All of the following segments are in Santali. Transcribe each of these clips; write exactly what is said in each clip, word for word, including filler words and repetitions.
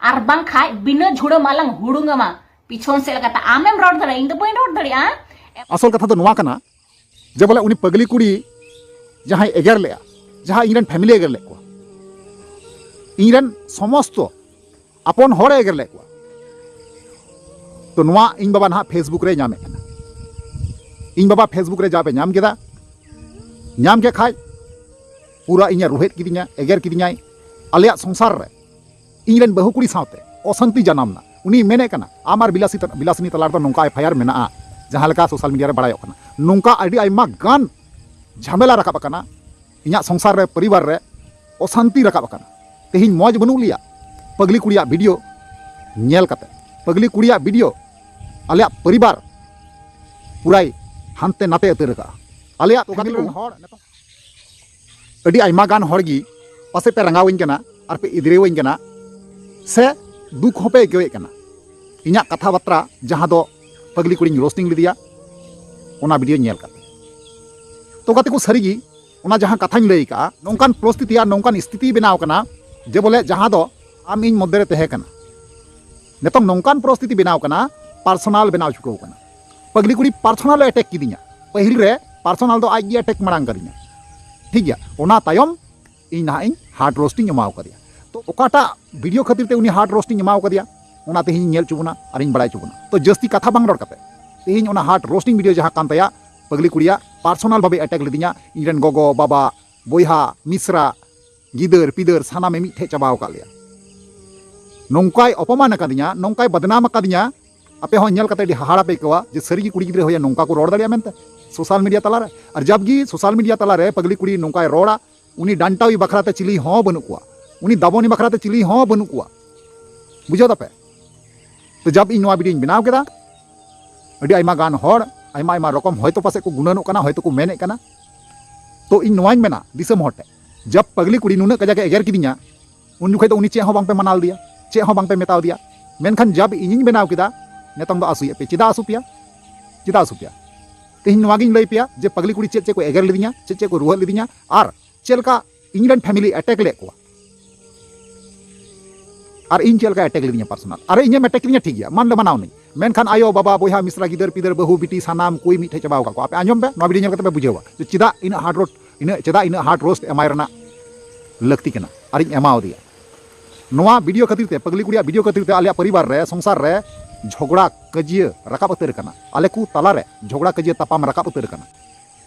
ᱟᱨ ᱵᱟᱝᱠᱷᱟᱡ ᱵᱤᱱᱟᱹ ᱡᱷᱩᱲᱟᱹ ᱢᱟᱞᱟᱝ ᱦᱩᱲᱩᱝ ᱟᱢᱟ᱾ ᱯᱤᱪᱷᱚᱱ ᱥᱮᱫ ᱞᱮᱠᱟᱛᱮ ᱟᱢᱮᱢ ᱨᱚᱲ ᱫᱟᱲᱮᱭᱟᱜᱼᱟ, ᱤᱧ ᱫᱚ ᱵᱟᱹᱧ ᱨᱚᱲ ᱫᱟᱲᱮᱭᱟᱜᱼᱟ᱾ ᱟᱥᱚᱞ ᱠᱟᱛᱷᱟ ᱫᱚ ᱱᱚᱣᱟ ᱠᱟᱱᱟ ᱡᱮ ᱵᱚᱞᱮ ᱩᱱᱤ ᱯᱟᱜᱽᱞᱤ ᱠᱩᱲᱤ ᱡᱟᱦᱟᱸᱭ ᱮᱜᱮᱨ ᱞᱮᱫᱼᱟ, ᱡᱟᱦᱟᱸ ᱤᱧᱨᱮᱱ ᱯᱷᱮᱢᱤᱞᱤ ᱮᱜᱮᱨ ᱞᱮᱫ ᱠᱚᱣᱟ, ᱤᱧᱨᱮᱱ ᱥᱚᱢᱚᱥᱛᱚ ᱟᱯᱚᱱ ᱦᱚᱲᱮ ᱮᱜᱮᱨ ᱞᱮᱫ ᱠᱚᱣᱟ᱾ ᱛᱚ ᱱᱚᱣᱟ ᱤᱧ ᱵᱟᱵᱟ ᱱᱟᱦᱟᱜ ᱯᱷᱮᱥᱵᱩᱠ ᱨᱮ ᱧᱟᱢᱮᱫ ᱠᱟᱱᱟ᱾ ᱤᱧ ᱵᱟᱵᱟ ᱯᱷᱮᱥᱵᱩᱠ ᱨᱮ ᱡᱟᱵᱮ ᱧᱟᱢ ᱠᱮᱫᱟ, ᱧᱟᱢ ᱠᱮᱫ ᱠᱷᱟᱡ ᱯᱩᱨᱟ ᱤᱧᱮ ᱨᱩᱦᱮᱫ ᱠᱤᱫᱤᱧᱟ, ᱮᱜᱮᱨ ᱠᱤᱫᱤᱧᱟᱭ᱾ ᱟᱞᱮᱭᱟᱜ ᱥᱚᱝᱥᱟᱨ ᱨᱮ ᱤᱧ ᱨᱮᱱ ᱵᱟᱹᱦᱩ ᱠᱩᱲᱤ ᱥᱟᱶᱛᱮ ᱚᱥᱟᱱᱛᱤ ᱡᱟᱱᱟᱢ ᱱᱟ᱾ ᱩᱱᱤ ᱢᱮᱱᱮᱫ ᱠᱟᱱᱟ, "ᱟᱢ ᱟᱨ ᱵᱤᱞᱟᱥᱤ ᱛᱟ-, ᱵᱤᱞᱟᱥᱤᱱᱤ ᱛᱟᱞᱟ ᱨᱮᱫᱚ ᱱᱚᱝᱠᱟ ᱮᱯᱷ ᱟᱭ ᱟᱨ ᱢᱮᱱᱟᱜᱼᱟ", ᱡᱟᱦᱟᱸ ᱞᱮᱠᱟ ᱥᱳᱥᱟᱞ ᱢᱤᱰᱤᱭᱟ ᱨᱮ ᱵᱟᱲᱟᱭᱚᱜ ᱠᱟᱱᱟ᱾ ᱱᱚᱝᱠᱟ ᱟᱹᱰᱤ ᱟᱭᱢᱟ ᱜᱟᱱ ᱡᱷᱟᱢᱮᱞᱟ ᱨᱟᱠᱟᱵ ᱟᱠᱟᱱᱟ ᱤᱧᱟᱹᱜ ᱥᱚᱝᱥᱟᱨ ᱨᱮ, ᱯᱚᱨᱤᱵᱟᱨ ᱨᱮ ᱚᱥᱟᱱᱛᱤ ᱨᱟᱠᱟᱵ ᱟᱠᱟᱱᱟ᱾ ᱛᱮᱦᱮᱧ ᱢᱚᱡᱽ ᱵᱟᱹᱱᱩᱜ ᱞᱮᱭᱟ ᱯᱟᱜᱽᱞᱤ ᱠᱩᱲᱤᱭᱟᱜ ᱵᱷᱤᱰᱤᱭᱳ ᱧᱮᱞ ᱠᱟᱛᱮ᱾ ᱯᱟᱜᱽᱞᱤ ᱠᱩᱲᱤᱭᱟᱜ ᱵᱷᱤᱰᱤᱭᱳ ᱟᱞᱮᱭᱟᱜ ᱯᱚᱨᱤᱵᱟᱨ ᱯᱩᱨᱟᱭ ᱦᱟᱱᱛᱮ ᱱᱟᱛᱮ ᱩᱛᱟᱹᱨ ᱟᱠᱟᱫᱼᱟ᱾ ᱟᱞᱮᱭᱟᱜ ᱛᱚ ᱜᱟᱛᱮ ᱠᱚ ᱦᱚᱲ ᱟᱹᱰᱤ ᱟᱭᱢᱟ ᱜᱟᱱ ᱦᱚᱲ ᱜᱮ ᱯᱟᱥᱮᱡ ᱯᱮ ᱨᱟᱸᱜᱟᱣᱟᱹᱧ ᱠᱟᱱᱟ ᱟᱨ ᱯᱮ ᱮᱫᱽᱨᱮᱣᱟᱹᱧ ᱠᱟᱱᱟ ᱥᱮ ᱫᱩᱠ ᱦᱚᱸᱯᱮ ᱟᱹᱭᱠᱟᱹᱣᱮᱫ ᱠᱟᱱᱟ ᱤᱧᱟᱹᱜ ᱠᱟᱛᱷᱟ ᱵᱟᱛᱨᱟ, ᱡᱟᱦᱟᱸ ᱫᱚ ᱯᱟᱜᱽᱞᱤ ᱠᱩᱲᱤᱧ ᱨᱳᱥᱴᱤᱝ ᱞᱮᱫᱮᱭᱟ, ᱚᱱᱟ ᱵᱷᱤᱰᱤᱭᱳ ᱧᱮᱞ ᱠᱟᱛᱮ᱾ ᱛᱚ ᱜᱟᱛᱮ ᱠᱚ, ᱥᱟᱹᱨᱤᱜᱮ ᱚᱱᱟ ᱡᱟᱦᱟᱸ ᱠᱟᱛᱷᱟᱧ ᱞᱟᱹᱭ ᱠᱟᱜᱼᱟ, ᱱᱚᱝᱠᱟᱱ ᱯᱚᱨᱤᱥᱛᱷᱤᱛᱤ ᱟᱨ ᱱᱚᱝᱠᱟᱱ ᱥᱛᱷᱤᱛᱤ ᱵᱮᱱᱟᱣ ᱠᱟᱱᱟ ᱡᱮ ᱵᱚᱞᱮ ᱡᱟᱦᱟᱸ ᱫᱚ ᱟᱢ ᱤᱧ ᱢᱚᱫᱽᱫᱷᱮ ᱨᱮ ᱛᱟᱦᱮᱸ ᱠᱟᱱᱟ, ᱱᱤᱛᱚᱝ ᱱᱚᱝᱠᱟᱱ ᱯᱚᱨᱤᱥᱛᱷᱤᱛᱤ ᱵᱮᱱᱟᱣ ᱠᱟᱱᱟ, ᱯᱟᱨᱥᱚᱱᱟᱞ ᱵᱮᱱᱟᱣ ᱪᱩᱠᱟᱹᱣ ᱠᱟᱱᱟ᱾ ᱯᱟᱜᱽᱞᱤ ᱠᱩᱲᱤ ᱯᱟᱨᱥᱚᱱᱟᱞ ᱮ ᱮᱴᱮᱠ ᱠᱤᱫᱤᱧᱟ᱾ ᱯᱟᱹᱦᱤᱞ ᱨᱮ ᱯᱟᱨᱥᱚᱱᱟᱞ ᱫᱚ ᱟᱡ ᱜᱮ ᱮᱴᱮᱠ ᱢᱟᱲᱟᱝ ᱠᱟᱫᱤᱧᱟ, ᱴᱷᱤᱠ ᱜᱮᱭᱟ᱾ ᱚᱱᱟ ᱛᱟᱭᱚᱢ ᱤᱧ ᱱᱟᱦᱟᱜ ᱤᱧ ᱦᱟᱨᱰ ᱨᱳᱥᱴ ᱤᱧ ᱮᱢᱟᱣ ᱠᱟᱫᱮᱭᱟ᱾ ᱛᱚ ᱚᱠᱟᱴᱟᱜ ᱵᱷᱤᱰᱤᱭᱳ ᱠᱷᱟᱹᱛᱤᱨ ᱛᱮ ᱩᱱᱤ ᱦᱟᱨᱰ ᱨᱳᱥᱴ ᱤᱧ ᱮᱢᱟᱣ ᱠᱟᱫᱮᱭᱟ, ᱚᱱᱟ ᱛᱮᱦᱮᱧ ᱤᱧ ᱧᱮᱞ ᱦᱚᱪᱚ ᱵᱚᱱᱟ ᱟᱨ ᱤᱧ ᱵᱟᱲᱟᱭ ᱦᱚᱪᱚ ᱵᱚᱱᱟ᱾ ᱛᱚ ᱡᱟᱹᱥᱛᱤ ᱠᱟᱛᱷᱟ ᱵᱟᱝ ᱨᱚᱲ ᱠᱟᱛᱮ, ᱛᱮᱦᱮᱧ ᱚᱱᱟ ᱦᱟᱨᱰ ᱨᱳᱥᱴᱤᱝ ᱵᱷᱤᱰᱤᱭᱳ ᱡᱟᱦᱟᱸ ᱠᱟᱱ ᱛᱟᱭᱟ, ᱯᱟᱜᱽᱞᱤ ᱠᱩᱲᱤᱭᱟᱜ ᱯᱟᱨᱥᱚᱱᱟᱞ ᱵᱷᱟᱵᱮ ᱮᱴᱮᱠ ᱞᱤᱫᱤᱧᱟ, ᱤᱧ ᱨᱮᱱ ᱜᱚᱜᱚ, ᱵᱟᱵᱟ, ᱵᱚᱭᱦᱟ, ᱢᱤᱥᱨᱟ, ᱜᱤᱫᱟᱹᱨ ᱯᱤᱫᱟᱹᱨ ᱥᱟᱱᱟᱢᱮ ᱢᱤᱫ ᱴᱷᱮᱡ ᱪᱟᱵᱟᱣ ᱟᱠᱟᱫ ᱞᱮᱭᱟ᱾ ᱱᱚᱝᱠᱟᱭ ᱚᱯᱚᱢᱟᱱ ᱟᱠᱟᱫᱤᱧᱟ, ᱱᱚᱝᱠᱟᱭ ᱵᱟᱫᱱᱟᱢ ᱟᱠᱟᱫᱤᱧᱟ᱾ ᱟᱯᱮ ᱦᱚᱸ ᱧᱮᱞ ᱠᱟᱛᱮ ᱟᱹᱰᱤ ᱦᱟᱦᱟᱲᱟ ᱯᱮ ᱟᱹᱭᱠᱟᱹᱣᱟ ᱡᱮ ᱥᱟᱹᱨᱤ ᱜᱮ ᱠᱩᱲᱤ ᱜᱤᱫᱽᱨᱟᱹ ᱦᱩᱭᱟ ᱱᱚᱝᱠᱟ ᱠᱚ ᱨᱚᱲ ᱫᱟᱲᱮᱭᱟᱜᱼᱟ ᱢᱮᱱᱛᱮ ᱥᱳᱥᱟᱞ ᱢᱤᱰᱤᱭᱟ ᱛᱟᱞᱟᱨᱮ᱾ ᱟᱨ ᱡᱟᱵ ᱜᱮ ᱥᱳᱥᱟᱞ ᱢᱤᱰᱤᱭᱟ ᱛᱟᱞᱟᱨᱮ ᱯᱟᱜᱽᱞᱤ ᱠᱩᱲᱤ ᱱᱚᱝᱠᱟᱭ ᱨᱚᱲᱟ, ᱩᱱᱤ ᱰᱟᱱᱴᱟᱣᱤ ᱵᱟᱠᱷᱨᱟ ᱛᱮ ᱪᱤᱞᱤ ᱦᱚᱸ ᱵᱟᱹᱱᱩᱜ ᱠᱚᱣᱟ, ᱩᱱᱤ ᱫᱟᱵᱚᱱᱤ ᱵᱟᱠᱷᱨᱟ ᱛᱮ ᱪᱤᱞᱤ ᱦᱚᱸ ᱵᱟᱹᱱᱩᱜ ᱠᱚᱣᱟ᱾ ᱵᱩᱡᱷᱟᱹᱣ ᱫᱟᱯᱮ? ᱛᱚ ᱡᱟᱵ ᱤᱧ ᱱᱚᱣᱟ ᱵᱷᱤᱰᱤᱭᱳᱧ ᱵᱮᱱᱟᱣ ᱠᱮᱫᱟ, ᱟᱹᱰᱤ ᱟᱭᱢᱟ ᱜᱟᱱ ᱦᱚᱲ ᱟᱭᱢᱟ ᱟᱭᱢᱟ ᱨᱚᱠᱚᱢ ᱦᱚᱭᱛᱳ ᱯᱟᱥᱮᱡ ᱠᱚ ᱜᱩᱱᱟᱹᱱᱚᱜ ᱠᱟᱱᱟ, ᱦᱚᱭᱛᱳ ᱠᱚ ᱢᱮᱱᱮᱫ ᱠᱟᱱᱟ᱾ ᱛᱚ ᱤᱧ ᱱᱚᱣᱟᱧ ᱢᱮᱱᱟ ᱫᱤᱥᱚᱢ ᱦᱚᱲ ᱴᱷᱮᱱ, ᱡᱟᱵ ᱯᱟᱜᱽᱞᱤ ᱠᱩᱲᱤ ᱱᱩᱱᱟᱹᱜ ᱠᱟᱡᱟᱠ ᱮ ᱮᱜᱮᱨ ᱠᱤᱫᱤᱧᱟ, ᱩᱱ ᱡᱚᱠᱷᱚᱡ ᱫᱚ ᱩᱱᱤ ᱪᱮᱫ ᱦᱚᱸ ᱵᱟᱝᱯᱮ ᱢᱟᱱᱟᱣ ᱞᱮᱫᱮᱭᱟ, ᱪᱮᱫ ᱦᱚᱸ ᱵᱟᱝᱯᱮ ᱢᱮᱛᱟᱣ ᱫᱮᱭᱟ᱾ ᱢᱮᱱᱠᱷᱟᱱ ᱡᱟᱵ ᱤᱧᱤᱧ ᱵᱮᱱᱟᱣ ᱠᱮᱫᱟ, ᱱᱤᱛᱚᱝ ᱫᱚ ᱟᱹᱥᱩᱭᱮᱫ ᱯᱮ᱾ ᱪᱮᱫᱟᱜ ᱟᱹᱥᱩ ᱯᱮᱭᱟ? ᱪᱮᱫᱟᱜ ᱟᱹᱥᱩ ᱯᱮᱭᱟ? ᱛᱮᱦᱮᱧ ᱱᱚᱣᱟ ᱜᱤᱧ ᱞᱟᱹᱭ ᱯᱮᱭᱟ ᱡᱮ ᱯᱟᱜᱽᱞᱤ ᱠᱩᱲᱤ ᱪᱮᱫ ᱪᱮᱫ ᱠᱚ ᱮᱜᱮᱨ ᱞᱤᱫᱤᱧᱟ, ᱪᱮᱫ ᱪᱮᱫ ᱠᱚ ᱨᱩᱣᱟᱹᱜ ᱞᱤᱫᱤᱧᱟ, ᱟᱨ ᱪᱮᱫ ᱞᱮᱠᱟ ᱤᱧ ᱨᱮᱱ ᱯᱷᱮᱢᱤᱞᱤ ᱮᱴᱮᱠ ᱞᱮᱫ ᱠᱚᱣᱟ᱾ ᱟᱨ ᱤᱧ ᱪᱮᱫ ᱞᱮᱠᱟ ᱮᱴᱮᱠ ᱞᱤᱫᱤᱧᱟ ᱯᱟᱨᱥᱚᱱᱟᱞ, ᱟᱨ ᱤᱧᱮᱢ ᱮᱴᱮᱠ ᱠᱤᱫᱤᱧᱟ, ᱴᱷᱤᱠ ᱜᱮᱭᱟ, ᱢᱟᱱ ᱞᱮ ᱢᱟᱱᱟᱣ ᱱᱤᱧ, ᱢᱮᱱᱠᱷᱟᱱ ᱟᱭᱳ, ᱵᱟᱵᱟ, ᱵᱚᱭᱦᱟ, ᱢᱤᱥᱨᱟ, ᱜᱤᱫᱟᱹᱨ, ᱯᱤᱫᱟᱹᱨ, ᱵᱟᱹᱦᱩ, ᱵᱤᱴᱤ, ᱥᱟᱱᱟᱢ ᱠᱚᱭ ᱢᱤᱫ ᱴᱷᱮᱡ ᱪᱟᱵᱟᱣ ᱟᱠᱟᱫ ᱠᱚᱣᱟ᱾ ᱟᱯᱮ ᱟᱸᱡᱚᱢ ᱯᱮ, ᱱᱚᱣᱟ ᱵᱷᱤᱰᱤᱭᱳ ᱧᱮᱞ ᱠᱟᱛᱮ ᱯᱮ ᱵᱩᱡᱷᱟᱹᱣᱟ ᱡᱮ ᱪᱮᱫᱟᱜ ᱤᱱᱟᱹᱜ ᱦᱟᱨᱰ ᱨᱳᱰ, ᱤᱱᱟᱹᱜ, ᱪᱮᱫᱟᱜ ᱤᱱᱟᱹᱜ ᱦᱟᱨᱰ ᱨᱳᱥᱴ ᱮᱢᱟᱭ ᱨᱮᱱᱟᱜ ᱞᱟᱹᱠᱛᱤ ᱠᱟᱱᱟ, ᱟᱨᱤᱧ ᱮᱢᱟᱣ ᱫᱮᱭᱟ᱾ ᱱᱚᱣᱟ ᱵᱷᱤᱰᱤᱭᱳ ᱠᱷᱟᱹᱛᱤᱨ ᱛᱮ, ᱯᱟᱜᱽᱞᱤ ᱠᱩᱲᱤᱭᱟᱜ ᱵᱷᱤᱰᱤᱭᱳ ᱠᱷᱟᱹᱛᱤᱨ ᱛᱮ ᱟᱞᱮᱭᱟᱜ ᱯᱚᱨᱤᱵᱟᱨ ᱨᱮ, ᱥᱚᱝᱥᱟᱨ ᱨᱮ ᱡᱷᱚᱜᱽᱲᱟ ᱠᱟᱹᱡᱤᱭᱟᱹ ᱨᱟᱠᱟᱵ ᱩᱛᱟᱹᱨ ᱟᱠᱟᱱᱟ, ᱟᱞᱮ ᱠᱚ ᱛᱟᱞᱟᱨᱮ ᱡᱷᱚᱜᱽᱲᱟ ᱠᱟᱹᱡᱤᱭᱟᱹ ᱛᱟᱯᱟᱢ ᱨᱟᱠᱟᱵ ᱩᱛᱟᱹᱨ ᱟᱠᱟᱱᱟ᱾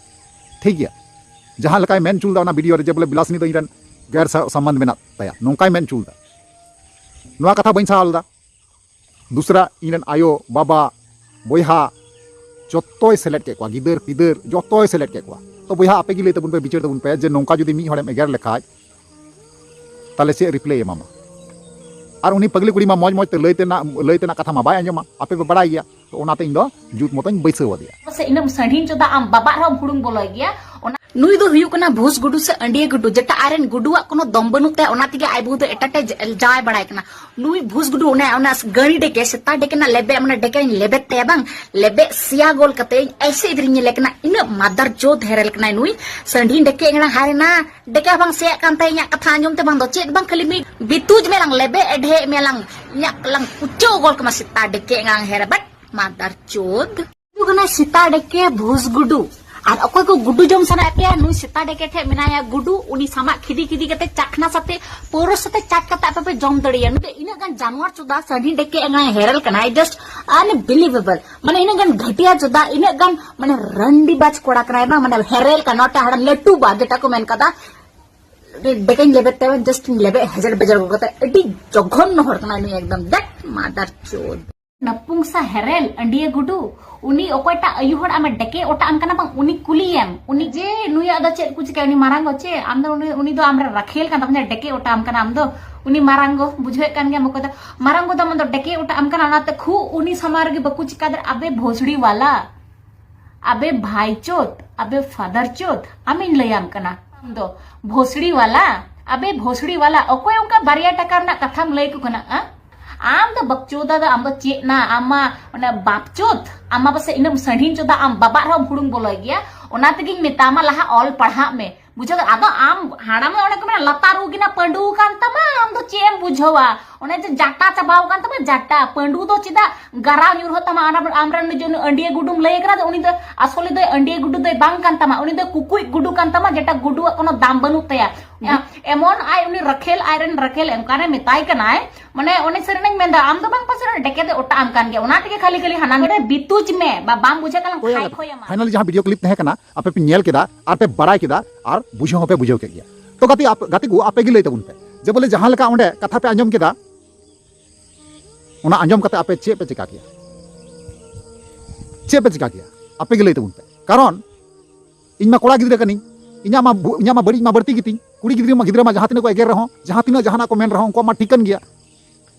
ᱴᱷᱤᱠ ᱜᱮᱭᱟ, ᱡᱟᱦᱟᱸ ᱞᱮᱠᱟᱭ ᱢᱮᱱ ᱦᱚᱪᱚ ᱞᱮᱫᱟ ᱚᱱᱟ ᱵᱷᱤᱰᱤᱭᱳ ᱨᱮ ᱡᱮ ᱵᱚᱞᱮ ᱵᱤᱞᱟᱥᱤᱱᱤ ᱫᱚ ᱤᱧ ᱨᱮᱱ ᱜᱮᱨ ᱥᱟ-, ᱥᱚᱢᱵᱚᱱᱫᱷ ᱢᱮᱱᱟᱜ ᱛᱟᱭᱟ, ᱱᱚᱝᱠᱟᱭ ᱢᱮᱱ ᱦᱚᱪᱚ ᱞᱮᱫᱟ᱾ ᱱᱚᱣᱟ ᱠᱟᱛᱷᱟ ᱵᱟᱹᱧ ᱥᱟᱦᱟᱣ ᱞᱮᱫᱟ᱾ ᱫᱩᱥᱨᱟ, ᱤᱧ ᱨᱮᱱ ᱟᱭᱳ, ᱵᱟᱵᱟ, ᱵᱚᱭᱦᱟ ᱡᱚᱛᱚᱭ ᱥᱮᱞᱮᱫ ᱠᱮᱫ ᱠᱚᱣᱟ, ᱜᱤᱫᱟᱹᱨ ᱯᱤᱫᱟᱹᱨ ᱡᱚᱛᱚᱭ ᱥᱮᱞᱮᱫ ᱠᱮᱫ ᱠᱚᱣᱟ᱾ ᱛᱚ ᱵᱚᱭᱦᱟ, ᱟᱯᱮ ᱜᱮ ᱞᱟᱹᱭ ᱛᱟᱵᱚᱱ ᱯᱮ, ᱵᱤᱪᱟᱹᱨ ᱛᱟᱵᱚᱱ ᱯᱮ ᱡᱮ ᱱᱚᱝᱠᱟ ᱡᱩᱫᱤ ᱢᱤᱫ ᱦᱚᱲᱮᱢ ᱮᱜᱮᱨ ᱞᱮᱠᱷᱟᱡ ᱛᱟᱦᱞᱮ ᱪᱮᱫ ᱨᱤᱯᱞᱟᱭ ᱮᱢᱟᱢᱟ? ᱟᱨ ᱩᱱᱤ ᱯᱟᱜᱽᱞᱤ ᱠᱩᱲᱤ ᱢᱟ ᱢᱚᱡᱽ ᱢᱚᱡᱽ ᱛᱮ ᱞᱟᱹᱭ ᱛᱮᱱᱟᱜ, ᱞᱟᱹᱭ ᱛᱮᱱᱟᱜ ᱠᱟᱛᱷᱟ ᱢᱟ ᱵᱟᱭ ᱟᱸᱡᱚᱢᱟ, ᱟᱯᱮ ᱯᱮ ᱵᱟᱲᱟᱭ ᱜᱮᱭᱟ᱾ ᱛᱚ ᱚᱱᱟᱛᱮ ᱤᱧ ᱫᱚ ᱡᱩᱛ ᱢᱚᱛᱚᱧ ᱵᱟᱹᱭᱥᱟᱹᱣ ᱟᱫᱮᱭᱟ᱾ ᱥᱮ ᱤᱱᱟᱹᱢ ᱥᱟᱺᱰᱤᱧ ᱪᱚᱫᱟ ᱟᱢ ᱵᱟᱵᱟᱜ ᱨᱮᱦᱚᱸ ᱦᱩᱲᱩᱝ ᱵᱚᱞᱚᱭ ᱜᱮᱭᱟ᱾ ᱚᱱᱟ ᱱᱩᱭ ᱫᱚ ᱦᱩᱭᱩᱜ ᱠᱟᱱᱟ ᱵᱷᱩᱥ ᱜᱩᱰᱩ ᱥᱮ ᱟᱹᱰᱤᱭᱟᱹ ᱜᱩᱰᱩ, ᱡᱮᱴᱟ ᱟᱡᱨᱮᱱ ᱜᱩᱰᱩᱣᱟᱜ ᱠᱳᱱᱳ ᱫᱚᱢ ᱵᱟᱹᱱᱩᱜ ᱛᱟᱭᱟ, ᱚᱱᱟ ᱛᱮᱜᱮ ᱟᱡ ᱵᱟᱹᱦᱩ ᱫᱚ ᱮᱴᱟᱜ ᱴᱷᱮᱡ ᱡᱟᱶᱟᱭ ᱵᱟᱲᱟᱭ ᱠᱟᱱᱟ᱾ ᱱᱩᱭ ᱵᱷᱩᱥ ᱜᱩᱰᱩ ᱚᱱᱟ, ᱚᱱᱟ ᱜᱟᱹᱲᱤ ᱰᱮᱠᱮ, ᱥᱮᱛᱟ ᱰᱮᱠᱮ ᱨᱮᱱᱟᱜ ᱞᱮᱵᱮᱫ, ᱢᱟᱱᱮ ᱰᱮᱠᱮᱧ ᱞᱮᱵᱮᱫ ᱛᱟᱭᱟ ᱵᱟᱝ, ᱞᱮᱵᱮᱫ ᱥᱮᱭᱟ ᱜᱚᱞ ᱠᱟᱛᱮ ᱤᱧ ᱮᱭᱥᱮ ᱤᱫᱷᱨᱤᱧ ᱧᱮᱞᱮ ᱠᱟᱱᱟ, ᱤᱱᱟᱹᱜ ᱢᱟᱫᱟᱨ ᱪᱳᱫ ᱦᱮᱨᱮᱞ ᱠᱟᱱᱟᱭ ᱱᱩᱭ᱾ ᱥᱟᱺᱰᱤᱧ ᱰᱮᱠᱮ ᱮᱝᱲᱟ ᱦᱟᱨᱮᱱᱟ, ᱰᱮᱠᱮ ᱦᱚᱸ ᱵᱟᱝ ᱥᱮᱭᱟᱜ ᱠᱟᱱ ᱛᱟᱭᱟ ᱤᱧᱟᱜ ᱠᱟᱛᱷᱟ ᱟᱸᱡᱚᱢ ᱛᱮ, ᱵᱟᱝ ᱫᱚ ᱪᱮᱫ ᱵᱟᱝ, ᱠᱷᱟᱹᱞᱤ ᱢᱤᱫ ᱵᱤᱛᱩᱡ ᱢᱮ ᱞᱟᱝ, ᱞᱮᱵᱮᱫ ᱮᱰᱷᱮ ᱢᱮ ᱞᱟᱝ, ᱤᱧᱟᱜ ᱞᱟᱝ ᱠᱩᱪᱟᱹᱣ ᱜᱚᱞ ᱠᱟᱢᱟ ᱥᱮᱛᱟ ᱰᱮᱠᱮ ᱮᱝᱲᱟ ᱦᱮᱨᱮ, ᱵᱟᱴ ᱢᱟᱫᱟᱨ ᱪᱳᱫ᱾ ᱦᱩᱭᱩᱜ ᱠᱟᱱᱟ ᱥᱮᱛᱟ ᱰᱮᱠᱮ ᱵᱷᱩᱥ ᱜᱩᱰᱩ᱾ ᱟᱨ ᱚᱠᱚᱭ ᱠᱚ ᱜᱩᱰᱩ ᱡᱚᱢ ᱥᱟᱱᱟᱭᱮᱫ ᱯᱮᱭᱟ, ᱱᱩᱭ ᱥᱮᱛᱟ ᱰᱮᱠᱮ ᱴᱷᱮᱡ ᱢᱮᱱᱟᱭᱟ ᱜᱩᱰᱩ, ᱩᱱᱤ ᱥᱟᱢᱟᱜ ᱠᱷᱤᱫᱤ ᱠᱷᱤᱫᱤ ᱠᱟᱛᱮ ᱪᱟᱠᱷᱱᱟ ᱥᱟᱛᱮ, ᱯᱟᱹᱣᱨᱟᱹ ᱥᱟᱛᱮ ᱪᱟᱴ ᱠᱟᱛᱮ ᱟᱯᱮ ᱯᱮ ᱡᱚᱢ ᱫᱟᱲᱮᱭᱟᱜᱼᱟ᱾ ᱱᱩᱭ ᱫᱚ ᱤᱱᱟᱹᱜ ᱜᱟᱱ ᱡᱟᱱᱣᱟᱨ ᱪᱚᱫᱟ ᱥᱟᱺᱰᱤ ᱰᱮᱠᱮ ᱮᱝᱟᱭ ᱦᱮᱨᱮᱞ ᱠᱟᱱᱟᱭ, just unbelievable᱾ ᱢᱟᱱᱮ ᱤᱱᱟᱹᱜ ᱜᱟᱱ ᱜᱷᱟᱹᱴᱤᱭᱟ ᱪᱚᱫᱟ, ᱤᱱᱟᱹᱜ ᱜᱟᱱ ᱢᱟᱱᱮ ᱨᱟᱱᱰᱤ ᱵᱟᱡ ᱠᱚᱲᱟ ᱠᱟᱱᱟᱭ ᱵᱟᱝ, ᱢᱟᱱᱮ ᱦᱮᱨᱮᱞ ᱠᱟᱱᱟ, ᱱᱚᱛᱮ ᱦᱟᱲᱟᱢ ᱞᱟᱹᱴᱩ ᱵᱟ ᱡᱮᱴᱟ ᱠᱚ ᱢᱮᱱ ᱠᱟᱫᱟ, ᱰᱮᱠᱮᱧ ᱞᱮᱵᱮᱫ ᱛᱟᱭᱟ, just ᱤᱧ ᱞᱮᱵᱮᱫ ᱦᱮᱡᱮᱨ ᱵᱮᱡᱮᱨ ᱜᱚᱫ ᱠᱟᱛᱮ, ᱟᱹᱰᱤ ᱡᱚᱜᱷᱚᱱᱱᱚ ᱦᱚᱲ ᱠᱟᱱᱟᱭ ᱱᱩᱭ ᱮᱠᱫᱚᱢ, ᱫᱮᱴ ᱢᱟᱫᱟᱨ ᱪᱳᱫ᱾ ᱱᱟᱯᱩᱝᱥᱟ ᱦᱮᱨᱮᱞ ᱟᱹᱰᱤᱭᱟᱹ ᱜᱩᱰᱩ, ᱩᱱᱤ ᱚᱠᱚᱭᱴᱟᱜ ᱟᱭᱩ ᱦᱚᱲ ᱟᱢᱮ ᱰᱮᱠᱮ ᱚᱴᱟᱜ ᱟᱢ ᱠᱟᱱᱟ ᱵᱟᱝ, ᱩᱱᱤ ᱠᱩᱞᱤᱭᱮᱢ, ᱩᱱᱤ ᱡᱮ ᱱᱩᱭᱟᱜ ᱫᱚ ᱪᱮᱫ ᱠᱚ ᱪᱤᱠᱟᱹᱭᱟ, ᱩᱱᱤ ᱢᱟᱨᱟᱝᱜᱚ ᱪᱮ? ᱟᱢ ᱫᱚ ᱩᱱᱤ, ᱩᱱᱤ ᱫᱚ ᱟᱢᱨᱮ ᱨᱟᱠᱷᱮᱞ ᱠᱟᱱ ᱛᱟᱢᱟ, ᱰᱮᱠᱮ ᱚᱴᱟᱜ ᱟᱢ ᱠᱟᱱᱟ ᱟᱢ ᱫᱚ, ᱩᱱᱤ ᱢᱟᱨᱟᱝᱜᱚ, ᱵᱩᱡᱷᱟᱹᱣᱮᱫ ᱠᱟᱱ ᱜᱮᱭᱟᱢ ᱚᱠᱚᱭ ᱫᱚ ᱢᱟᱨᱟᱝᱜᱚ ᱫᱚ, ᱟᱢ ᱫᱚ ᱰᱮᱠᱮ ᱚᱴᱟᱜ ᱟᱢ ᱠᱟᱱᱟ, ᱚᱱᱟᱛᱮ ᱠᱷᱩ ᱩᱱᱤ ᱥᱟᱢᱟᱝ ᱨᱮᱜᱮ ᱵᱟᱠᱚ ᱪᱤᱠᱟ ᱫᱟᱲᱮᱭᱟᱜᱼᱟ᱾ ᱟᱵᱮ ᱵᱷᱳᱥᱲᱤ ᱣᱟᱞᱟ, ᱟᱵᱮ ᱵᱷᱟᱭ ᱪᱳᱫ, ᱟᱵᱮ ᱯᱷᱟᱫᱟᱨ ᱪᱳᱫ, ᱟᱢᱤᱧ ᱞᱟᱹᱭᱟᱢ ᱠᱟᱱᱟ, ᱟᱢ ᱫᱚ ᱵᱷᱳᱥᱲᱤ ᱣᱟᱞᱟ, ᱟᱵᱮ ᱵᱷᱳᱥᱲᱤ ᱣᱟᱞᱟ, ᱚᱠᱚᱭ ᱚᱱᱠᱟ ᱵᱟᱨᱭᱟ ᱴᱟᱠᱟ ᱨᱮᱱᱟᱜ ᱠᱟᱛᱷᱟᱢ ᱞᱟᱹᱭ ᱠᱚ ᱠᱟᱱᱟ? ᱟ? ᱟᱢ ᱫᱚ ᱵᱟᱠᱪᱳᱫᱟ ᱫᱚ, ᱟᱢ ᱫᱚ ᱪᱮᱫ ᱱᱟ, ᱟᱢ ᱢᱟ ᱚᱱᱟ ᱵᱟᱯ ᱪᱳᱫ, ᱟᱢ ᱢᱟ ᱯᱟᱥᱮ ᱤᱱᱟᱹᱢ ᱥᱟᱺᱰᱤᱧ ᱪᱳᱫᱟ, ᱟᱢ ᱵᱟᱵᱟᱜ ᱨᱮᱦᱚᱸ ᱦᱩᱲᱩᱝ ᱵᱚᱞᱚᱭ ᱜᱮᱭᱟ᱾ ᱚᱱᱟ ᱛᱮᱜᱤᱧ ᱢᱮᱛᱟᱢᱟ, ᱞᱟᱦᱟ ᱚᱞ ᱯᱟᱲᱦᱟᱜ ᱢᱮ᱾ ᱵᱩᱡᱷᱟᱹᱣ ᱠᱮᱫ? ᱟᱫᱚ ᱟᱢ ᱦᱟᱲᱟᱢ, ᱚᱱᱮ ᱠᱚ ᱢᱮᱱᱟ, ᱞᱟᱛᱟᱨ ᱩᱜᱤᱱᱟ ᱯᱟᱹᱰᱩ ᱠᱟᱱ ᱛᱟᱢᱟ, ᱟᱢ ᱫᱚ ᱪᱮᱫ ᱮᱢ ᱵᱩᱡᱷᱟᱹᱣᱟ? ᱚᱱᱮ ᱡᱮ ᱡᱟᱴᱟ ᱪᱟᱵᱟᱣ ᱠᱟᱱ ᱛᱟᱢᱟ ᱡᱟᱴᱟ, ᱯᱟᱹᱰᱩ ᱫᱚ ᱪᱮᱫᱟᱜ ᱜᱟᱨᱟᱣ ᱧᱩᱨᱦᱟᱹᱜ ᱛᱟᱢᱟ? ᱟᱢ, ᱟᱢᱨᱮᱱ ᱡᱮ ᱩᱱᱤ ᱟᱹᱰᱤᱭᱟᱹ ᱜᱩᱰᱩᱢ ᱞᱟᱹᱭ ᱠᱟᱱᱟ, ᱩᱱᱤ ᱫᱚ ᱟᱥᱚᱞᱮ ᱫᱚ ᱟᱹᱰᱤᱭᱟᱹ ᱜᱩᱰᱩ ᱫᱚᱭ ᱵᱟᱝ ᱠᱟᱱ ᱛᱟᱢᱟ, ᱩᱱᱤ ᱫᱚ ᱠᱩᱠᱩᱡ ᱜᱩᱰᱩ ᱠᱟᱱ ᱛᱟᱢᱟ, ᱡᱮᱴᱟ ᱜᱩᱰᱩᱣᱟᱜ ᱠᱳᱱᱳ ᱫᱟᱢ ᱵᱟᱹᱱᱩᱜ ᱛᱟᱭᱟ᱾ ᱮᱢᱚᱱ ᱟᱡ ᱩᱱᱤ ᱨᱟᱠᱷᱮᱞ, ᱟᱡᱨᱮᱱ ᱨᱟᱠᱷᱮᱞ ᱮᱢᱠᱟᱱᱮ ᱢᱮᱛᱟᱭ ᱠᱟᱱᱟᱭ, ᱢᱟᱱᱮ ᱚᱱᱮ ᱥᱟᱹᱨᱤᱱᱟᱹᱧ ᱢᱮᱱᱫᱟ, ᱟᱢ ᱫᱚ ᱵᱟᱝ ᱯᱟᱥᱮ ᱰᱮᱠᱮ ᱫᱚ ᱚᱴᱟᱜ ᱟᱢ ᱠᱟᱱ ᱜᱮᱭᱟ, ᱚᱱᱟ ᱛᱮᱜᱮ ᱠᱷᱟᱹᱞᱤ ᱠᱷᱟᱹᱞᱤ ᱦᱟᱱᱟ ᱱᱚᱰᱮ ᱵᱤᱛᱩᱡ ᱢᱮ, ᱵᱟ ᱵᱟᱢ ᱵᱩᱡᱷᱟᱹᱜ ᱠᱟᱱᱟ, ᱠᱷᱟᱭ ᱠᱷᱚᱭ ᱟᱢᱟ᱾ ᱯᱷᱟᱭᱱᱟᱞᱤ ᱡᱟᱦᱟᱸ ᱵᱷᱤᱰᱤᱭᱳ ᱠᱞᱤᱯ ᱛᱟᱦᱮᱸ ᱠᱟᱱᱟ, ᱟᱯᱮ ᱯᱮ ᱧᱮᱞ ᱠᱮᱫᱟ ᱟᱨ ᱯᱮ ᱵᱟᱲᱟᱭ ᱠᱮᱫᱟ ᱟᱨ ᱵᱩᱡᱷᱟᱹᱣ ᱦᱚᱸᱯᱮ ᱵᱩᱡᱷᱟᱹᱣ ᱠᱮᱫ ᱜᱮᱭᱟ᱾ ᱛᱚ ᱜᱟᱛᱮ, ᱟᱯ-, ᱜᱟᱛᱮ ᱠᱚ, ᱟᱯᱮ ᱜᱮ ᱞᱟᱹᱭ ᱛᱟᱵᱚᱱ ᱯᱮ ᱡᱮ ᱵᱚᱞᱮ ᱡᱟᱦᱟᱸ ᱞᱮᱠᱟ ᱚᱸᱰᱮ ᱠᱟᱛᱷᱟ ᱯᱮ ᱟᱸᱡᱚᱢ ᱠᱮᱫᱟ, ᱚᱱᱟ ᱟᱸᱡᱚᱢ ᱠᱟᱛᱮ ᱟᱯᱮ ᱪᱮᱫ ᱯᱮ ᱪᱮᱠᱟ ᱠᱮᱭᱟ? ᱪᱮᱫ ᱯᱮ ᱪᱮᱠᱟ ᱠᱮᱭᱟ? ᱟᱯᱮ ᱜᱮ ᱞᱟᱹᱭ ᱛᱟᱵᱚᱱ ᱯᱮ᱾ ᱠᱟᱨᱚᱱ ᱤᱧ ᱢᱟ ᱠᱚᱲᱟ ᱜᱤᱫᱽᱨᱟᱹ ᱠᱟᱹᱱᱟᱹᱧ, ᱤᱧᱟᱹᱜ ᱢᱟ ᱵᱩ-, ᱤᱧᱟᱹᱜ ᱢᱟ ᱵᱟᱹᱲᱤᱡ ᱢᱟ ᱵᱟᱹᱲᱛᱤ ᱜᱮᱛᱤᱧ᱾ ᱠᱩᱲᱤ ᱜᱤᱫᱽᱨᱟᱹ ᱢᱟ, ᱜᱤᱫᱽᱨᱟᱹ ᱢᱟ ᱡᱟᱦᱟᱸ ᱛᱤᱱᱟᱹᱜ ᱠᱚ ᱮᱜᱮᱨ ᱨᱮᱦᱚᱸ, ᱡᱟᱦᱟᱸ ᱛᱤᱱᱟᱹᱜ ᱡᱟᱦᱟᱱᱟᱜ ᱠᱚ ᱢᱮᱱ ᱨᱮᱦᱚᱸ, ᱩᱱᱠᱩᱣᱟᱜ ᱢᱟ ᱴᱷᱤᱠᱟᱹᱱ ᱜᱮᱭᱟ᱾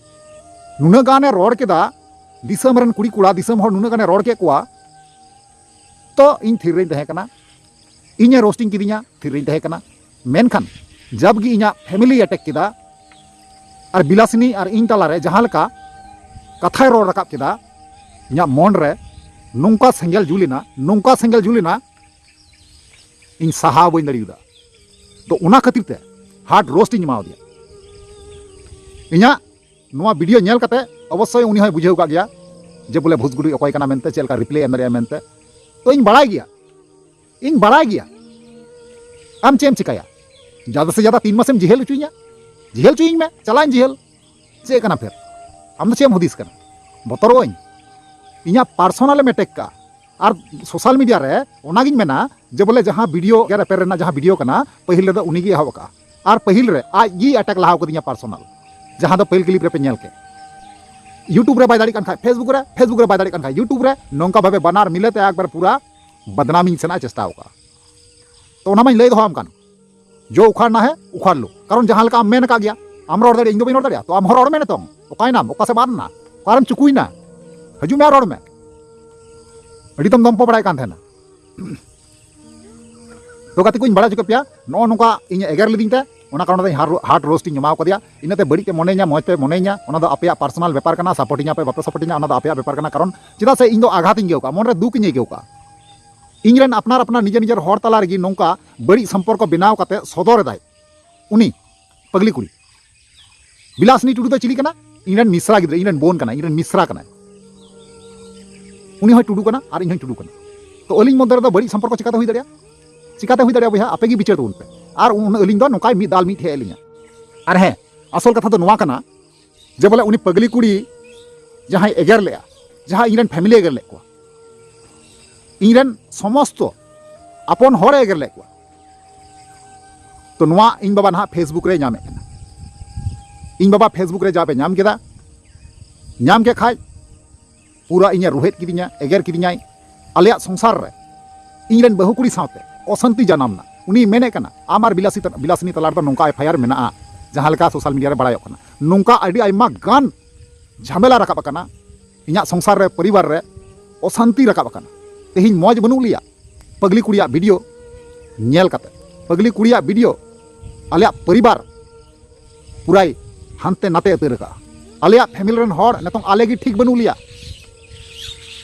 ᱱᱩᱱᱟᱹᱜ ᱜᱟᱱᱮ ᱨᱚᱲ ᱠᱮᱫᱟ, ᱫᱤᱥᱚᱢ ᱨᱮᱱ ᱠᱩᱲᱤ ᱠᱚᱲᱟ, ᱫᱤᱥᱚᱢ ᱦᱚᱲ ᱱᱩᱱᱟᱹᱜ ᱜᱟᱱᱮ ᱨᱚᱲ ᱠᱮᱫ ᱠᱚᱣᱟ, ᱛᱚ ᱤᱧ ᱛᱷᱤᱨ ᱨᱮᱧ ᱛᱟᱦᱮᱸ ᱠᱟᱱᱟ᱾ ᱤᱧᱮ ᱨᱳᱥᱴᱤᱝ ᱠᱤᱫᱤᱧᱟ, ᱛᱷᱤᱨ ᱨᱮᱧ ᱛᱟᱦᱮᱸ ᱠᱟᱱᱟ᱾ ᱢᱮᱱᱠᱷᱟᱱ ᱡᱟᱵᱜᱮ ᱤᱧᱟᱹᱜ ᱯᱷᱮᱢᱤᱞᱤᱭ ᱮᱴᱮᱠ ᱠᱮᱫᱟ, ᱟᱨ ᱵᱤᱞᱟᱥᱤᱱᱤ ᱟᱨ ᱤᱧ ᱛᱟᱞᱟᱨᱮ ᱡᱟᱦᱟᱸ ᱞᱮᱠᱟ ᱠᱟᱛᱷᱟᱭ ᱨᱚᱲ ᱨᱟᱠᱟᱵ ᱠᱮᱫᱟ, ᱤᱧᱟᱹᱜ ᱢᱚᱱ ᱨᱮ ᱱᱚᱝᱠᱟ ᱥᱮᱸᱜᱮᱞ ᱡᱩᱞ ᱮᱱᱟ, ᱱᱚᱝᱠᱟ ᱥᱮᱸᱜᱮᱞ ᱡᱩᱞ ᱮᱱᱟ, ᱤᱧ ᱥᱟᱦᱟᱣ ᱵᱟᱹᱧ ᱫᱟᱲᱮᱭᱟᱫᱟ᱾ ᱛᱚ ᱚᱱᱟ ᱠᱷᱟᱹᱛᱤᱨ ᱛᱮ ᱦᱟᱨᱰ ᱨᱳᱥᱴ ᱤᱧ ᱮᱢᱟᱣᱟᱫᱮᱭᱟ᱾ ᱤᱧᱟᱹᱜ ᱱᱚᱣᱟ ᱵᱷᱤᱰᱤᱭᱳ ᱧᱮᱞ ᱠᱟᱛᱮ ᱚᱵᱚᱥᱥᱳᱭ ᱩᱱᱤ ᱦᱚᱸᱭ ᱵᱩᱡᱷᱟᱹᱣ ᱠᱟᱜ ᱜᱮᱭᱟ ᱡᱮ ᱵᱚᱞᱮ ᱵᱷᱩᱥᱜᱩᱰᱩᱭ ᱚᱠᱚᱭ ᱠᱟᱱᱟ ᱢᱮᱱᱛᱮ, ᱪᱮᱫ ᱞᱮᱠᱟ ᱨᱤᱯᱞᱟᱭ ᱮᱢ ᱫᱟᱲᱮᱭᱟᱜᱼᱟ ᱢᱮᱱᱛᱮ᱾ ᱛᱚ ᱤᱧ ᱵᱟᱲᱟᱭ ᱜᱮᱭᱟ, ᱤᱧ ᱵᱟᱲᱟᱭ ᱜᱮᱭᱟ᱾ ᱟᱢ ᱪᱮᱫ ᱮᱢ ᱪᱤᱠᱟᱹᱭᱟ? ᱡᱟᱫᱟ ᱥᱮ ᱡᱟᱫᱟ ᱛᱤᱱ ᱢᱟᱥᱮᱢ ᱡᱮᱦᱮᱞ ᱦᱚᱪᱚᱧᱟ? ᱡᱮᱦᱮᱞ ᱦᱚᱪᱚᱭᱤᱧ ᱢᱮ, ᱪᱟᱞᱟᱜ ᱟᱹᱧ ᱡᱮᱦᱮᱞ᱾ ᱪᱮᱫ ᱠᱟᱱᱟ ᱯᱷᱮᱨ? ᱟᱢ ᱫᱚ ᱪᱮᱫ ᱮᱢ ᱦᱩᱫᱤᱥ ᱠᱟᱱᱟ? ᱵᱚᱛᱚᱨᱚᱜ ᱟᱹᱧ? ᱤᱧᱟᱹᱜ ᱯᱟᱨᱥᱚᱱᱟᱞ ᱮᱢ ᱮᱴᱮᱠ ᱠᱟᱜᱼᱟ᱾ ᱟᱨ ᱥᱳᱥᱟᱞ ᱢᱤᱰᱤᱭᱟ ᱨᱮ ᱚᱱᱟᱜᱤᱧ ᱢᱮᱱᱟ ᱡᱮ ᱵᱚᱞᱮ ᱡᱟᱦᱟᱸ ᱵᱷᱤᱰᱤᱭᱳ ᱮᱜᱮᱨ ᱮᱯᱮᱨ ᱨᱮᱱᱟᱜ ᱡᱟᱦᱟᱸ ᱵᱷᱤᱰᱤᱭᱳ ᱠᱟᱱᱟ, ᱯᱟᱹᱦᱤᱞ ᱨᱮᱫᱚ ᱩᱱᱤᱜᱮ ᱮᱦᱚᱵ ᱟᱠᱟᱫᱼᱟ᱾ ᱟᱨ ᱯᱟᱹᱦᱤᱞ ᱨᱮ ᱟᱡ ᱜᱮ ᱮᱴᱮᱠ ᱞᱟᱦᱟ ᱠᱟᱫᱤᱧᱟ ᱯᱟᱨᱥᱚᱱᱟᱞ, ᱡᱟᱦᱟᱸ ᱫᱚ ᱯᱟᱹᱦᱤᱞ ᱠᱞᱤᱯ ᱨᱮᱯᱮ ᱧᱮᱞ ᱠᱮᱫ᱾ YouTube ᱨᱮ ᱵᱟᱭ ᱫᱟᱲᱮᱭᱟᱜ ᱠᱟᱱ ᱠᱷᱟᱡ Facebook ᱨᱮ, Facebook ᱨᱮ ᱵᱟᱭ ᱫᱟᱲᱮᱭᱟᱜ ᱠᱟᱱ ᱠᱷᱟᱡ YouTube ᱨᱮ, ᱱᱚᱝᱠᱟ ᱵᱷᱟᱵᱮ ᱵᱟᱱᱟᱨ ᱢᱤᱞᱟᱹ ᱛᱮ ᱮᱠᱵᱟᱨ ᱯᱩᱨᱟ ᱵᱟᱫᱱᱟᱢᱤᱧ ᱥᱮᱱᱟᱜ ᱮ ᱪᱮᱥᱴᱟ ᱟᱠᱟᱫᱼᱟ᱾ ᱛᱚ ᱚᱱᱟ ᱢᱟᱧ ᱞᱟᱹᱭ ᱫᱚᱦᱚᱣᱟᱢ ᱠᱟᱱ, ᱡᱚ ᱩᱠᱷᱟᱲᱱᱟ ᱦᱮ ᱩᱠᱷᱟᱲ ᱞᱳ, ᱠᱟᱨᱚᱱ ᱡᱟᱦᱟᱸ ᱞᱮᱠᱟ ᱟᱢ ᱢᱮᱱ ᱟᱠᱟᱫ ᱜᱮᱭᱟ, ᱟᱢ ᱨᱚᱲ ᱫᱟᱲᱮᱭᱟᱜᱼᱟ, ᱤᱧ ᱫᱚ ᱵᱟᱹᱧ ᱨᱚᱲ ᱫᱟᱲᱮᱭᱟᱜᱼᱟ᱾ ᱛᱚ ᱟᱢ ᱦᱚᱸ ᱨᱚᱲ ᱢᱮ ᱱᱤᱛᱚᱝ, ᱚᱠᱟᱭᱱᱟᱢ? ᱚᱠᱟ ᱥᱮᱫ ᱵᱟᱫ ᱮᱱᱟ? ᱚᱠᱟᱨᱮᱢ ᱪᱩᱠᱩᱭᱱᱟ? ᱦᱤᱡᱩᱜ ᱢᱮ ᱟᱨ ᱨᱚᱲ ᱢᱮ᱾ ᱟᱹᱰᱤ ᱛᱚᱢ ᱫᱚᱢᱯᱚ ᱵᱟᱲᱟᱭ ᱠᱟᱱ ᱛᱟᱦᱮᱱᱟ᱾ ᱛᱚ ᱜᱟᱛᱮ ᱠᱚᱧ ᱵᱟᱲᱟᱭ ᱦᱚᱪᱚ ᱠᱮᱫ ᱯᱮᱭᱟ, ᱱᱚᱜᱼᱚ ᱱᱚᱝᱠᱟ ᱤᱧ ᱮᱜᱮᱨ ᱞᱤᱫᱤᱧ ᱛᱮ, ᱚᱱᱟ ᱠᱟᱨᱚᱱ ᱛᱮ ᱤᱧ ᱦᱟᱨ-, ᱦᱟᱨᱰ ᱨᱳᱥᱴ ᱤᱧ ᱮᱢᱟᱣ ᱠᱟᱫᱮᱭᱟ᱾ ᱤᱱᱟᱹᱛᱮ ᱵᱟᱹᱲᱤᱡ ᱯᱮ ᱢᱚᱱᱮᱧᱟ, ᱢᱚᱡᱽ ᱯᱮ ᱢᱚᱱᱮᱧᱟ, ᱚᱱᱟ ᱫᱚ ᱟᱯᱮᱭᱟᱜ ᱯᱟᱨᱥᱚᱱᱟᱞ ᱵᱮᱯᱟᱨ ᱠᱟᱱᱟ᱾ ᱥᱟᱯᱳᱨᱴᱤᱧᱟ ᱯᱮ, ᱵᱟᱯᱮ ᱥᱟᱯᱳᱨᱴᱤᱧᱟ, ᱚᱱᱟ ᱫᱚ ᱟᱯᱮᱭᱟᱜ ᱵᱮᱯᱟᱨ ᱠᱟᱱᱟ᱾ ᱠᱟᱨᱚᱱ ᱪᱮᱫᱟᱜ ᱥᱮ ᱤᱧ ᱫᱚ ᱟᱜᱷᱟᱛ ᱤᱧ ᱟᱹᱭᱠᱟᱹᱣ ᱠᱟᱜᱼᱟ, ᱢᱚᱱᱨᱮ ᱫᱩᱠ ᱤᱧ ᱟᱹᱭᱠᱟᱹᱣ ᱠᱟᱜᱼᱟ᱾ ᱤᱧ ᱨᱮᱱ ᱟᱯᱱᱟᱨ ᱟᱯᱱᱟᱨ ᱱᱤᱡᱮᱨ ᱱᱤᱡᱮᱨ ᱦᱚᱲ ᱛᱟᱞᱟ ᱨᱮᱜᱮ ᱱᱚᱝᱠᱟ ᱵᱟᱹᱲᱤᱡ ᱥᱚᱢᱯᱚᱨᱠᱚ ᱵᱮᱱᱟᱣ ᱠᱟᱛᱮ ᱥᱚᱫᱚᱨ ᱮᱫᱟᱭ ᱩᱱᱤ ᱯᱟᱜᱽᱞᱤ ᱠᱩᱲᱤ᱾ ᱵᱤᱞᱟᱥᱤᱱᱤ ᱴᱩᱰᱩ ᱫᱚ ᱪᱤᱞᱤ ᱠᱟᱱᱟ? ᱤᱧ ᱨᱮᱱ ᱢᱤᱥᱨᱟ ᱜᱤᱫᱽᱨᱟᱹ, ᱤᱧ ᱨᱮᱱ ᱵᱳᱱ ᱠᱟᱱᱟᱭ, ᱤᱧ ᱨᱮᱱ ᱢᱤᱥᱨᱟ ᱠᱟᱱᱟᱭ᱾ ᱩᱱᱤ ᱦᱚᱸᱭ ᱴᱩᱰᱩ ᱠᱟᱱᱟ ᱟᱨ ᱤᱧ ᱦᱚᱸᱧ ᱴᱩᱰᱩ ᱠᱟᱱᱟ᱾ ᱛᱚ ᱟᱹᱞᱤᱧ ᱢᱚᱫᱽᱫᱷᱮ ᱨᱮᱫᱚ ᱵᱟᱹᱲᱤᱡ ᱥᱚᱢᱯᱚᱨᱠᱚ ᱪᱤᱠᱟᱛᱮ ᱦᱩᱭ ᱫᱟᱲᱮᱭᱟᱜᱼᱟ? ᱪᱤᱠᱟᱛᱮ ᱦᱩᱭ ᱫᱟᱲᱮᱭᱟᱜᱼᱟ ᱵᱚᱭᱦᱟ? ᱟᱯᱮ ᱜᱮ ᱵᱤᱪᱟᱹᱨ ᱛᱟᱵᱚᱱ ᱯᱮ᱾ ᱟᱨ ᱩᱱ ᱟᱹᱞᱤᱧ ᱫᱚ ᱱᱚᱝᱠᱟᱭ ᱢᱤᱫ ᱫᱟᱞ ᱢᱤᱫ ᱴᱷᱮᱡ ᱞᱤᱧᱟ᱾ ᱟᱨ ᱦᱮᱸ, ᱟᱥᱚᱞ ᱠᱟᱛᱷᱟ ᱫᱚ ᱱᱚᱣᱟ ᱠᱟᱱᱟ ᱡᱮ ᱵᱚᱞᱮ ᱩᱱᱤ ᱯᱟᱜᱽᱞᱤ ᱠᱩᱲᱤ ᱡᱟᱦᱟᱸᱭ ᱮᱜᱮᱨ ᱞᱮᱜᱼᱟ, ᱡᱟᱦᱟᱸ ᱤᱧ ᱨᱮᱱ ᱯᱷᱮᱢᱤᱞᱤ ᱮᱜᱮᱨ ᱞᱮᱫ ᱠᱚᱣᱟ, ᱤᱧ ᱨᱮᱱ ᱥᱚᱢᱚᱥᱛᱚ ᱟᱯᱚᱱ ᱦᱚᱲᱮ ᱮᱜᱮᱨ ᱞᱮᱫ ᱠᱚᱣᱟ᱾ ᱛᱚ ᱱᱚᱣᱟ ᱤᱧ ᱵᱟᱵᱟ ᱱᱟᱦᱟᱜ Facebook ᱨᱮ ᱧᱟᱢᱮᱫ ᱠᱟᱱᱟ᱾ ᱤᱧ ᱵᱟᱵᱟ Facebook ᱨᱮ ᱡᱟ ᱯᱮ ᱧᱟᱢ ᱠᱮᱫᱟ, ᱧᱟᱢ ᱠᱮᱫ ᱠᱷᱟᱡ ᱯᱩᱨᱟᱹ ᱤᱧᱮ ᱨᱩᱦᱮᱫ ᱠᱤᱫᱤᱧᱟ, ᱮᱜᱮᱨ ᱠᱤᱫᱤᱧᱟᱭ᱾ ᱟᱞᱮᱭᱟᱜ ᱥᱚᱝᱥᱟᱨ ᱨᱮ ᱤᱧ ᱨᱮᱱ ᱵᱟᱹᱦᱩ ᱠᱩᱲᱤ ᱥᱟᱶᱛᱮ ᱚᱥᱟᱱᱛᱤ ᱡᱟᱱᱟᱢ ᱱᱟ᱾ ᱩᱱᱤᱭ ᱢᱮᱱᱮᱫ ᱠᱟᱱᱟ, "ᱟᱢ ᱟᱨ ᱵᱤᱞᱟᱥᱤ ᱛᱟ-, ᱵᱤᱞᱟᱥᱤᱱᱤ ᱛᱟᱞᱟ ᱨᱮᱫᱚ ᱱᱚᱝᱠᱟ FIR ᱢᱮᱱᱟᱜᱼᱟ", ᱡᱟᱦᱟᱸ ᱞᱮᱠᱟ ᱥᱳᱥᱟᱞ ᱢᱤᱰᱤᱭᱟ ᱨᱮ ᱵᱟᱲᱟᱭᱚᱜ ᱠᱟᱱᱟ᱾ ᱱᱚᱝᱠᱟ ᱟᱹᱰᱤ ᱟᱭᱢᱟ ᱜᱟᱱ ᱡᱷᱟᱢᱮᱞᱟ ᱨᱟᱠᱟᱵ ᱟᱠᱟᱱᱟ, ᱤᱧᱟᱹᱜ ᱥᱚᱝᱥᱟᱨ ᱨᱮ, ᱯᱚᱨᱤᱵᱟᱨ ᱨᱮ ᱚᱥᱟᱱᱛᱤ ᱨᱟᱠᱟᱵ ᱟᱠᱟᱱᱟ᱾ ᱛᱮᱦᱮᱧ ᱢᱚᱡᱽ ᱵᱟᱹᱱᱩᱜ ᱞᱮᱭᱟ ᱯᱟᱜᱽᱞᱤ ᱠᱩᱲᱤᱭᱟᱜ ᱵᱷᱤᱰᱤᱭᱳ ᱧᱮᱞ ᱠᱟᱛᱮ᱾ ᱯᱟᱜᱽᱞᱤ ᱠᱩᱲᱤᱭᱟᱜ ᱵᱷᱤᱰᱤᱭᱳ ᱟᱞᱮᱭᱟᱜ ᱯᱚᱨᱤᱵᱟᱨ ᱯᱩᱨᱟᱭ ᱦᱟᱱᱛᱮ ᱱᱟᱛᱮ ᱩᱛᱟᱹᱨ ᱟᱠᱟᱫᱼᱟ᱾ ᱟᱞᱮᱭᱟᱜ ᱯᱷᱮᱢᱤᱞᱤ ᱨᱮᱱ ᱦᱚᱲ ᱱᱤᱛᱚᱝ ᱟᱞᱮ ᱜᱮ ᱴᱷᱤᱠ ᱵᱟᱹᱱᱩᱜ ᱞᱮᱭᱟ᱾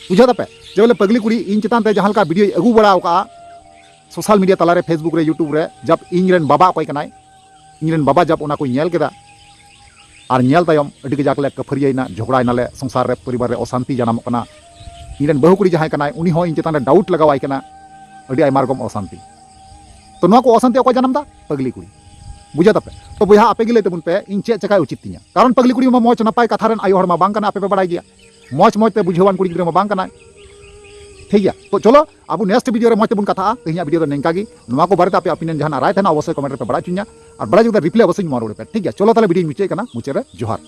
ᱵᱩᱡᱷᱟᱹᱣ ᱫᱟᱯᱮ ᱡᱮ ᱵᱚᱞᱮ ᱯᱟᱜᱽᱞᱤ ᱠᱩᱲᱤ ᱤᱧ ᱪᱮᱛᱟᱱ ᱛᱮ ᱡᱟᱦᱟᱸ ᱞᱮᱠᱟ ᱵᱷᱤᱰᱤᱭᱳᱭ ᱟᱹᱜᱩ ᱵᱟᱲᱟ ᱟᱠᱟᱫᱼᱟ ᱥᱳᱥᱟᱞ ᱢᱤᱰᱤᱭᱟ ᱛᱟᱞᱟᱨᱮ, Facebook ᱨᱮ, YouTube ᱨᱮ, ᱡᱟᱵ ᱤᱧ ᱨᱮᱱ ᱵᱟᱵᱟ ᱚᱠᱚᱭ ᱠᱟᱱᱟᱭ, ᱤᱧ ᱨᱮᱱ ᱵᱟᱵᱟ ᱡᱟᱵ ᱚᱱᱟ ᱠᱚᱭ ᱧᱮᱞ ᱠᱮᱫᱟ, ᱟᱨ ᱧᱮᱞ ᱛᱟᱭᱚᱢ ᱟᱹᱰᱤ ᱠᱟᱡᱟᱠ ᱞᱮ ᱠᱟᱹᱯᱷᱟᱹᱨᱤᱭᱟᱹᱭᱮᱱᱟ, ᱡᱷᱚᱜᱽᱲᱟᱭᱮᱱᱟᱞᱮ, ᱥᱚᱝᱥᱟᱨ ᱨᱮ, ᱯᱚᱨᱤᱵᱟᱨ ᱨᱮ ᱚᱥᱟᱱᱛᱤ ᱡᱟᱱᱟᱢᱚᱜ ᱠᱟᱱᱟ᱾ ᱤᱧ ᱨᱮᱱ ᱵᱟᱹᱦᱩ ᱠᱩᱲᱤ ᱡᱟᱦᱟᱸᱭ ᱠᱟᱱᱟᱭ, ᱩᱱᱤ ᱦᱚᱸ ᱤᱧ ᱪᱮᱛᱟᱱ ᱨᱮ ᱰᱟᱣᱩᱴ ᱞᱟᱜᱟᱣᱟᱭ ᱠᱟᱱᱟ, ᱟᱹᱰᱤ ᱟᱭᱢᱟ ᱨᱚᱠᱚᱢ ᱚᱥᱟᱱᱛᱤ᱾ ᱛᱚ ᱱᱚᱣᱟ ᱠᱚ ᱚᱥᱟᱱᱛᱤ ᱚᱠᱚᱭ ᱡᱟᱱᱟᱢ ᱫᱟ? ᱯᱟᱜᱽᱞᱤ ᱠᱩᱲᱤ᱾ ᱵᱩᱡᱷᱟᱹᱣ ᱫᱟᱯᱮ? ᱛᱚ ᱵᱚᱭᱦᱟ, ᱟᱯᱮ ᱜᱮ ᱞᱟᱹᱭ ᱛᱟᱵᱚᱱ ᱯᱮ, ᱤᱧ ᱪᱮᱫ ᱪᱮᱠᱟᱭ ᱩᱪᱤᱛ ᱛᱤᱧᱟ? ᱠᱟᱨᱚᱱ ᱯᱟᱜᱽᱞᱤ ᱠᱩᱲᱤ ᱢᱟ ᱢᱚᱡᱽ ᱱᱟᱯᱟᱭ ᱠᱟᱛᱷᱟ ᱨᱮᱱ ᱟᱭᱳ ᱦᱚᱲ ᱢᱟ ᱵᱟᱝ ᱠᱟᱱᱟ, ᱟᱯᱮ ᱯᱮ ᱵᱟᱲᱟᱭ ᱜᱮᱭᱟ᱾ ᱢᱚᱡᱽ ᱢᱚᱡᱽ ᱛᱮ ᱵᱩᱡᱷᱟᱹᱣᱟᱱ ᱠᱩᱲᱤ ᱜᱤᱫᱽᱨᱟᱹ ᱢᱟ ᱵᱟᱝ ᱠᱟᱱᱟᱭ᱾ ᱴᱷᱤᱠ ᱜᱮᱭᱟ, ᱛᱚ ᱪᱚᱞᱚ ᱟᱵᱚ next video ᱨᱮ ᱢᱚᱡᱽ ᱛᱮᱵᱚᱱ ᱠᱟᱛᱷᱟᱜᱼᱟ᱾ ᱛᱮᱦᱮᱧᱟᱜ video ᱫᱚ ᱱᱤᱝᱠᱟ ᱜᱮ᱾ ᱱᱚᱣᱟ ᱠᱚ ᱵᱟᱨᱮᱛᱮ ᱟᱯᱮ opinion ᱡᱟᱦᱟᱱᱟᱜ ᱨᱟᱭ ᱛᱟᱦᱮᱱᱟ, ᱚᱵᱚᱥᱥᱳᱭ comment ᱨᱮᱯᱮ ᱵᱟᱲᱟᱭ ᱦᱚᱪᱚᱧᱟ᱾ ᱟᱨ ᱵᱟᱲᱟᱭ ᱡᱩᱫᱤ reply ᱚᱵᱚᱥᱥᱳᱭ ᱮᱢᱟ ᱨᱩᱣᱟᱹᱲ ᱯᱮ᱾ ᱴᱷᱤᱠ ᱜᱮᱭᱟ, ᱪᱚᱞᱚ ᱛᱟᱦᱞᱮ videoᱧ ᱢᱩᱪᱟᱹᱫ ᱠᱟᱱᱟ, ᱢᱩᱪᱟᱹᱫ ᱨᱮ ᱡᱚᱦᱟᱨ᱾